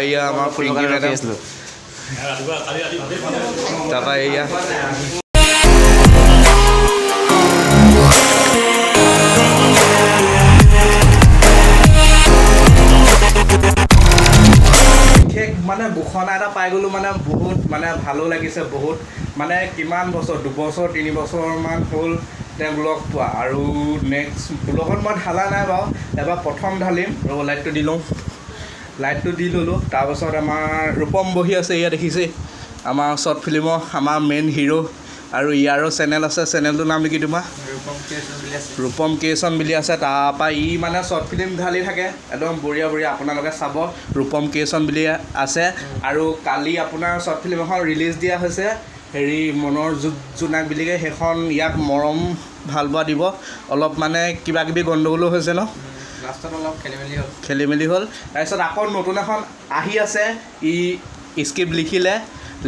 এয়া আমাৰ পিংকি মেডাম। তাৰপৰা এয়া বিশেষ মানে ঘোষণা এটা পাই গ'লোঁ, মানে বহুত মানে ভালো লাগিছে বহুত। মানে কিমান বছৰ, 2 বছৰ 3 বছৰমান হ'ল তেওঁক লগ পোৱা। আৰু নেক্সট ব্লগত মই ঢালা নাই বাৰু, এবাৰ প্ৰথম ঢালিম। ৰ'ব, লাইটটো দি লওঁ। লাইটটো দি ল'লোঁ। তাৰপাছত আমাৰ ৰূপম বহি আছে, এয়া দেখিছেই, আমাৰ শ্বৰ্ট ফিল্মৰ আমাৰ মেইন হিৰ'। আৰু ইয়াৰো চেনেল আছে। চেনেলটোৰ নাম কি তোমাৰ? ৰূপম ক্ৰিয়েশ্যন বুলি আছে। তাৰপৰা ই মানে শ্বৰ্ট ফিল্ম ঢালি থাকে, একদম বঢ়িয়া বঢ়িয়া। আপোনালোকে চাব, ৰূপম ক্ৰিয়েশ্যন বুলি আছে। আৰু কালি আপোনাৰ শ্বৰ্ট ফিল্ম এখন ৰিলিজ দিয়া হৈছে, হেৰি মনৰ জোক জোনাক বুলিকে। সেইখন ইয়াক মৰম ভালপোৱা দিব। অলপ মানে কিবা কিবি গণ্ডগোলো হৈছে ন? লাষ্টত অলপ খেলি মেলি হ'ল। খেলি মেলি হ'ল। তাৰপিছত আকৌ নতুন এখন আহি আছে। ই স্ক্ৰিপ্ট লিখিলে,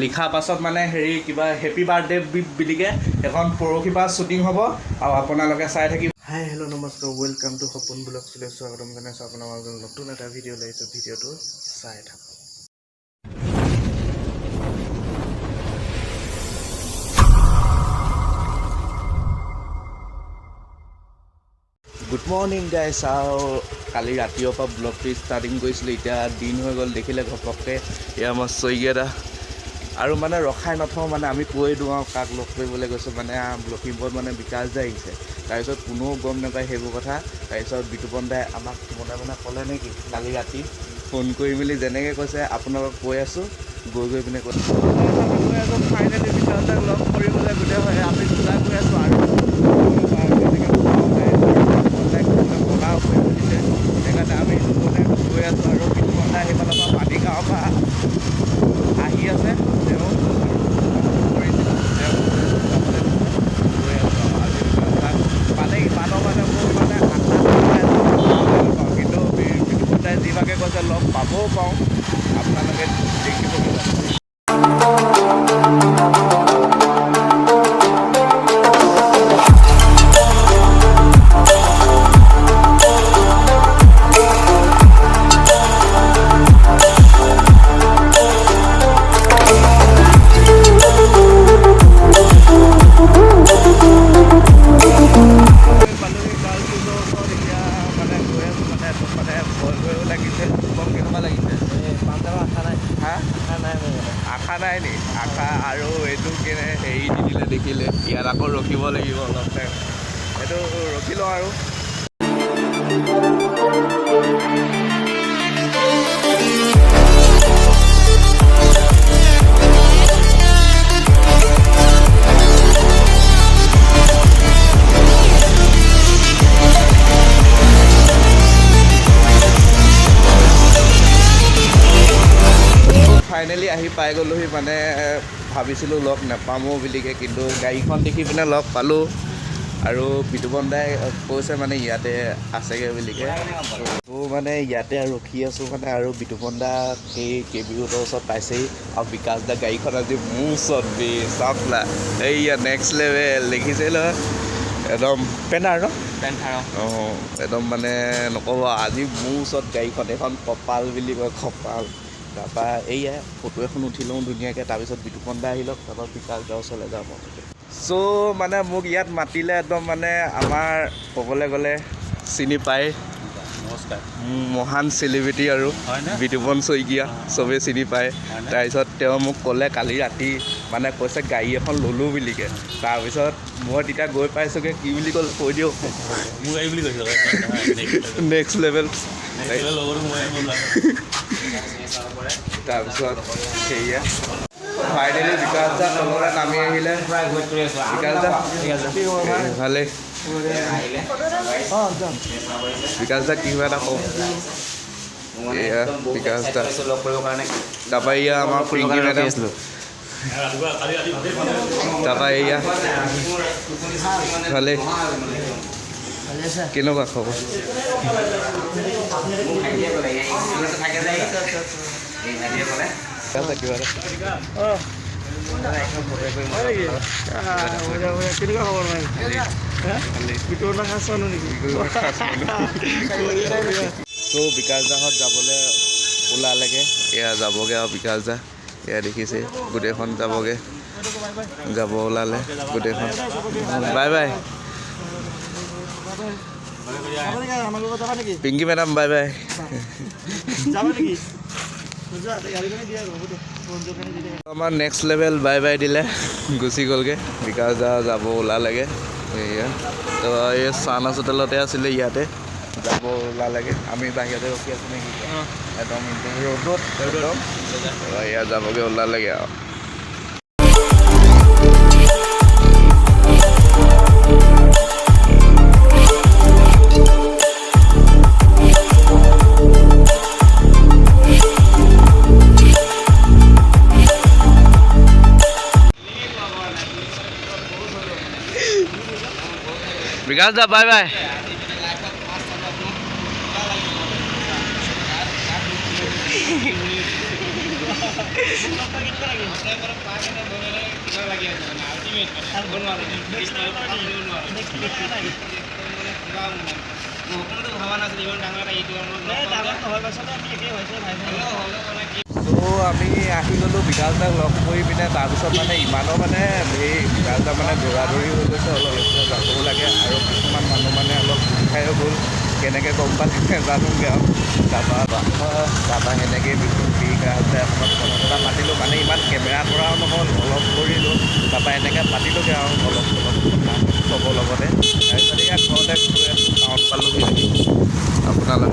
লিখাৰ পাছত মানে হেৰি কিবা হেপী বাৰ্থডে বুলিকে এখন পৰহিৰ পৰা শ্বুটিং হ'ব আৰু আপোনালোকে চাই থাকিব। হাই, হেল্ল', নমস্কাৰ, welcome to সপোন ব্লগছলৈ স্বাগতম জনাইছোঁ আপোনালোকৰ। নতুন এটা ভিডিঅ' লৈ আহিছোঁ, ভিডিঅ'টো চাই থাকক। গুড মৰ্ণিং গাইছ। আৰু কালি ৰাতিৰ পৰা ব্লগটো ষ্টাৰ্টিং কৰিছিলোঁ, এতিয়া দিন হৈ গ'ল। দেখিলে ঘপককৈ এয়া মই শইকীয়া দা আৰু মানে ৰখাই নথওঁ, মানে আমি কৈ দিওঁ আৰু কাক লগ কৰিবলৈ গৈছোঁ। মানে লখিমপুৰত মানে বিকাশ দা আহিছে। তাৰপিছত কোনেও গম নাপায় সেইবোৰ কথা। তাৰপিছত বিতুপন দাই আমাক মনে মনে ক'লে নেকি, কালি ৰাতি ফোন কৰি মেলি যেনেকৈ কৈছে, আপোনালোকক কৈ আছোঁ, গৈ গৈ পিনে কৈ গৈ আছোঁ। ফাইনেলি বিকাশ দাক লগ কৰিবলৈ গোটেই আমি ওলাই গৈ আছোঁ। আৰু তেনেকৈ পোৱাও নাই, বনাও কৰি দিছে, সেইকাৰণে আমি দুজনে গৈ আছোঁ। আৰু বিতুপন দা সেইফালৰ পৰা পানীগাঁৱৰ পৰা আহি আছে। তেওঁ কৰিছিলোঁ, তেওঁ যাবলৈ দিছে, গৈ আছোঁ। আৰু আজি বিকাশ দাক পালে ইমানো মানে মোৰ মানে আশা নাপাওঁ, কিন্তু বিতুপন দাই যিভাগে কৈছে লগ পাবও পাৰোঁ। আপোনালোকে দেখিব। পালোহি গাৰ্লছ ওচৰত। এতিয়া মানে গৈ আছোঁ, মানে একদম মানে ভয় ভয়ো লাগিছে। কম কেনেকুৱা লাগিছে? পাম যাব আশা নাই। হা? আশা নাই মোৰ মানে। আশা নাই নি? আশা আৰু এইটো কেনে হেৰি দি দিলে দেখিলে। ইয়াত আকৌ ৰখিব লাগিব অলপ টাইম। এইটো ৰখি লওঁ। আৰু ফাইনেলি আহি পাই গ'লোহি। মানে ভাবিছিলোঁ লগ নাপামো বুলিকে, কিন্তু গাড়ীখন দেখি পিনে লগ পালোঁ। আৰু বিতুপন দাই কৈছে মানে ইয়াতে আছেগৈ বুলিকে। ত' মানে ইয়াতে ৰখি আছোঁ মানে। আৰু বিতুপন দা সেই কে বি ৰোডৰ ওচৰত পাইছেহি। আৰু বিকাশ দা গাড়ীখন আজি মোৰ ওচৰত বে। চাওক না, এইয়া নেক্সট লেভেল দেখিছে নহয়, একদম পেনাৰ ন? পেন্থাৰ। অঁ, একদম মানে নক'ব, আজি মোৰ ওচৰত গাড়ীখন। এইখন কপাল বুলি কয়, কপাল। তাৰপৰা এইয়া ফটো এখন উঠি লওঁ ধুনীয়াকৈ। তাৰপিছত বিতুপন দা আহি লওক, তাৰপৰা বিকাশ দা ওচৰলৈ যাম। চ' মানে মোক ইয়াত মাতিলে, একদম মানে আমাৰ ক'বলৈ গ'লে চিনি পায়। নমস্কাৰ। মহান চেলিব্ৰিটি আৰু হয়নে? বিতুপন শইকীয়া, চবেই চিনি পায়। হয়নে? তাৰপিছত তেওঁ মোক ক'লে কালি ৰাতি, মানে কৈছে গাড়ী এখন ল'লোঁ বুলিকে। তাৰপিছত মই তেতিয়া গৈ পাইছোঁগৈ। কি বুলি ক'ল কৈ দিয়ক। মোৰ গাড়ী বুলি কৈছিল। Next level. লগতো মই। তাৰপিছত সেয়া ফাইনেলি বিকাশ দা তললৈ নামি আহিলে। বিকাশ দা, ভালেই। বিকাশ দা, কিবা এটা কওক। এয়া বিকাশ দা। লগ কৰিবৰ কাৰণে। তাৰপৰা এয়া আমাৰ পিংকি মেডাম। তাৰপৰা এয়া ভালেই। কেনেকুৱা খবৰ? বিকাশ দা, কিবা এটা। কেনেকুৱা খবৰ ভাই? ভালেই। বিতুপন খাইছ নেকি? চ' বিকাশ দাহঁত যাবলৈ ওলালেগৈ। এয়া যাবগৈ আৰু বিকাশ দা, এয়া দেখিছে গোটেইখন যাবগৈ, যাব ওলালে গোটেইখন। Bye bye Pinky madam, bye bye. আমাৰ নেক্সট লেভেল বাই বাই দিলে, গুচি গ'লগৈ। বিকাশ দা যাব ওলালেগৈ। এয়া তো এই চানাছ হোটেলতে আছিলে, ইয়াতে যাব ওলালেগৈ। আমি বাহিৰতে ৰখি আছোঁ নেকি একদম ৰ'দত একদম। এয়া যাবগৈ ওলালেগৈ আৰু। বিকাশ দা বাই বাই। ত' আমি আহি গ'লোঁ বিকাশ দাক লগ কৰি পিনে। তাৰপিছত মানে ইমানো মানে এই বিকাশ দা মানে দৌৰা দৌৰি হৈ গৈছে অলপ, এইফালে যাবও লাগে আৰু কিছুমান মানুহ মানে অলপ গোট খায়ো গ'ল, কেনেকৈ গম পালে নাজানোগৈ আৰু। তাৰপৰা সেনেকৈয়ে বিকাশ দাই অকণমান কথা চথা পাতিলোঁ, মানে ইমান কেমেৰা কৰাও নহ'ল, অলপ কৰিলোঁ। তাৰপৰা এনেকৈ পাতিলোঁগৈ আৰু অলপ অলপ কথা চবৰ লগতে। তাৰপিছত ইয়াত ঘৰতে গৈ আছোঁ, টাউন পালোঁহি আপোনালোক।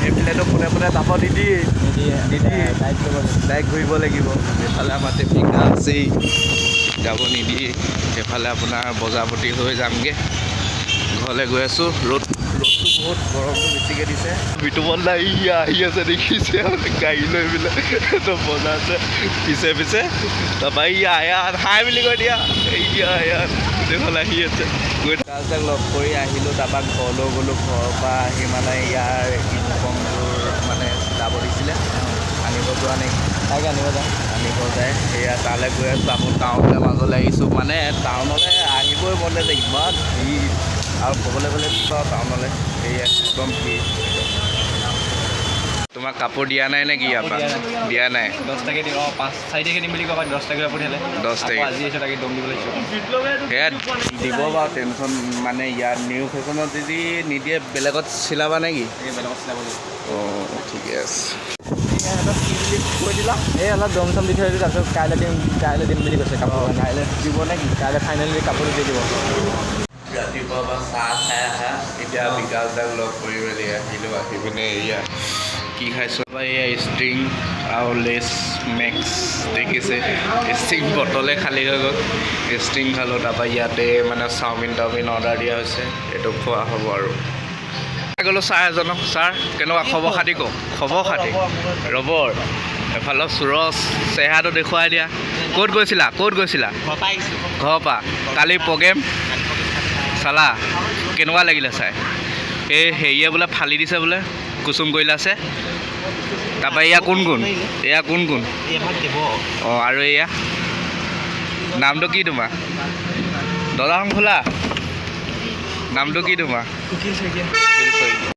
এইফালেতো পোনে পোনে যাব নিদিয়ে, নিদিয়ে, ডাইৰেক্ট ঘূৰিব লাগিব। এইফালে আমাৰ ট্ৰেফিক আছেই, যাব নিদিয়ে। সেইফালে আপোনাৰ বজাৰপতি হৈ যামগৈ। ঘৰলৈ গৈ আছোঁ। ৰ'দটো বহুত, গৰমটো বেছিকৈ দিছে। বিতুপন দা ইয়া আহি আছে, দেখিছে গাড়ী লৈ পেলাই একদম বজাৰ আছে পিছে পিছে। তাৰপৰা ইয়া ইয়াত হাই বুলি কৈ দিয়া, ইয়া ইয়াত গোটেইখন আহি আছে। গৈ তাক লগ কৰি আহিলোঁ, তাৰপৰা ঘৰলৈ গ'লোঁ। ঘৰৰ পৰা আহি মানে ইয়াৰ ইউনিফৰ্মযোৰ মানে চিলাব দিছিলে, আনিব যোৱা নেকি, তাকে আনিব যাওঁ, আনিব যায়। সেয়া তালৈ গৈ আছোঁ। আকৌ টাউনলৈ মাজলৈ আহিছোঁ, মানে টাউনলৈ আহিবই মন নাযায়, ইমান ভিৰ। আৰু ক'বলৈ গ'লে টাউনলৈ সেয়া একদম ভিৰ। তোমাক কাপোৰ দিয়া নাই নেকি ইয়াৰ পৰা? দিয়া নাই। 10 তাৰিখে দিম। অঁ, 5 4 তাৰিখে দিম বুলি কয়, 10 তাৰিখে পঠিয়ালে। 10 তাৰিখে আজি আহিছোঁ, তাকে দম দিবলৈ আহিছোঁ। সেয়া দিব বাৰু, টেনশ্যন। মানে ইয়াত নিউ ফেশ্বনত যদি নিদিয়ে বেলেগত চিলাবা নেকি? বেলেগত চিলাব লাগিব। অঁ, ঠিকে আছে। এই অলপ দম চম দি থৈ আহিছোঁ, তাৰপিছত কাইলৈ দিম বুলি কৈছে কাপোৰ। কাইলৈ দিব নেকি? কাইলৈ ফাইনেলি কাপোৰটো দি দিব। ৰাতিপুৱা পৰা চাহ খাই আহা, এতিয়া বিকাশ দাক লগ কৰি মেলি আহিলোঁ। আহি পিনে এয়া কি খাইছোঁ, এয়া ষ্ট্ৰিং আৰু লেছ মেক্স দেখিছে। ষ্ট্ৰিং বটলে খালী হৈ গ'ল, ষ্ট্ৰিং খালোঁ। তাৰপৰা ইয়াতে মানে চাওমিন তাওমিন অৰ্ডাৰ দিয়া হৈছে, এইটো খোৱা হ'ব। আৰু গ'লোঁ ছাৰ এজনক, ছাৰ কেনেকুৱা খবৰ খাতি কওক, খবৰ খাতি ৰবৰ। এফালৰ সুৰজ চেহেৰাটো দেখুৱাই দিয়া। ক'ত গৈছিলা, ক'ত গৈছিলা? ঘৰৰ পৰা। কালি প্ৰগ্ৰেম চালা, কেনেকুৱা লাগিলে চাই? এই হেৰিয়ে বোলে ফালি দিছে বোলে, কুচুম কৈলাছে। তাৰপৰা এয়া কোন কোন, এয়া কোন কোন? অঁ, আৰু এয়া নামটো কি তোমাৰ? দৰ্জাখন খোলা, নামটো কি তোমাৰ? কুকিল শইকীয়া। কুকিল শইকীয়া।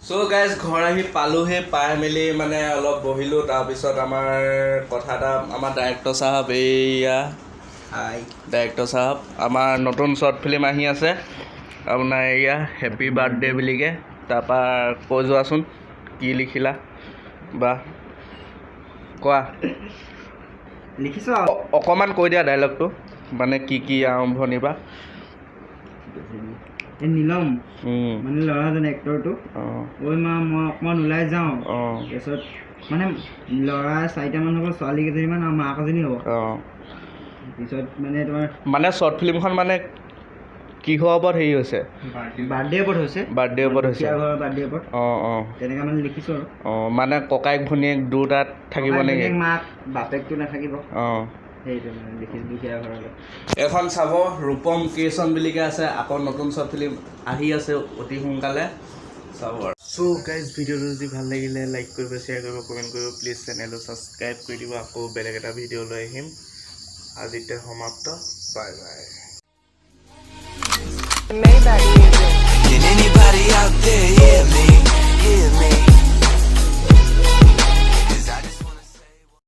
চ' গাইজ, ঘৰ আহি পালোঁহি, পাই মেলি মানে অলপ বহিলোঁ। তাৰপিছত আমাৰ কথা এটা, আমাৰ ডাইৰেক্টৰ চাহাব, এইয়া ডাইৰেক্টৰ চাহাব, আমাৰ নতুন শ্বৰ্ট ফিল্ম আহি আছে আপোনাৰ, এয়া হেপী বাৰ্থডে বুলিকে। তাৰপৰা কৈ যোৱাচোন কি লিখিলা বা কোৱা। লিখিছোঁ। অকণমান কৈ দিয়া ডাইলগটো, মানে কি কি আৰম্ভণি বা। এই নীলম মানে ল'ৰাজন এক্টৰটো, ঐ মা মই অকণমান ওলাই যাওঁ। তাৰপিছত মানে ল'ৰা চাৰিটামান হ'ব, ছোৱালী কেইজনীমান আৰু মাক এজনী হ'ব। পিছত মানে তোমাৰ মানে শ্বৰ্ট ফিল্মখন মানে কিহৰ ওপৰত হেৰি হৈছে? বাৰ্থডে ওপৰত হৈছে। বাৰ্থডে ওপৰত হৈছে। ঘৰৰ বাৰ্থডে ওপৰত। অঁ অঁ তেনেকৈ মানে লিখিছোঁ আৰু। অঁ, মানে ককায়েক ভনীয়েক দুটাত থাকিব নেকি? মাক বাপেকটো নাথাকিব। অঁ, সেইটো মানে লিখিছোঁ দুখীয়া ঘৰৰ। এখন চাব, ৰূপম ক্ৰিয়েশ্যন বুলিকে আছে। আকৌ নতুন শ্বৰ্ট ফিল্ম আহি আছে অতি সোনকালে, চাব আৰু। চ' গাইজ, ভিডিঅ'টো যদি ভাল লাগিলে লাইক কৰিব, শ্বেয়াৰ কৰিব, কমেণ্ট কৰিব, প্লিজ চেনেলটো ছাবস্ক্ৰাইব কৰি দিব। আকৌ বেলেগ এটা ভিডিঅ' লৈ আহিম। আজিতে সমাপ্ত। Bye bye. Maybach music. Can anybody out there hear me? Hear me?